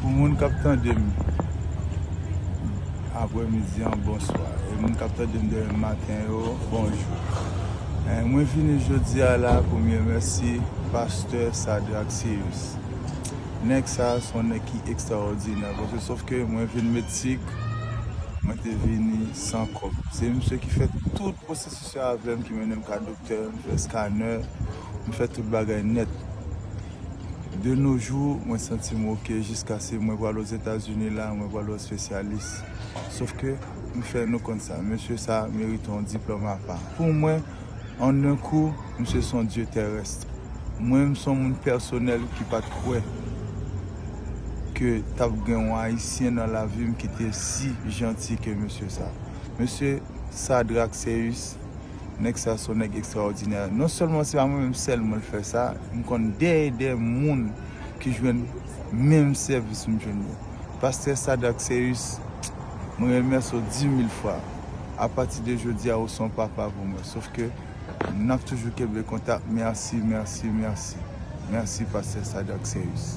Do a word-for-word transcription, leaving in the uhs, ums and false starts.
Pou moun k ap tande m aprèmidi an, bonswa. E moun k ap tande m demen maten yo, bonjou. Eh, mwen vini jodi a la pou m remèsye pastè Sadrac Sirius. Nèg sa a se yon nèg ki ekstraòdinè. Paske sòf ke mwen vin met sik, mwen te vini san kòb. Se misye ki fè tout pwosesis la avè m, ki mennen m ka doktè, m fè scanner, m fè tout bagay nèt. De nos jours, mwen santi m oke jiskaske mwen pral Ozetazini la, mwen pral wè yon espesyalis. Sòf ke m fè nou konn sa, mesye sa a merite yon diplòm apa. Pou mwen, an yon kou, misye se yon dye terès. Mwen, m se yon moun pèsonèl ki pa t kwè ke t ap gen yon Ayisyen nan lavi m ki te si janti ke mesye sa. Mesye Sadrac Sirius, nèg sa se yon nèg ekstraòdinè. Non sèlman se pa mwen menm sèlman l fè sa, m konn dèyè dèyè moun ki jwenn menm sèvis m jwenn yo. Pastè Sadrac Sirius, mwen remèsye w di mil fwa. Apati de jodi a, ou se yon papa pou mwen. Sòf ke n ap toujou kenbe kontak. Mèsi, mèsi, mèsi. Mèsi, pastè Sadrac Sirius.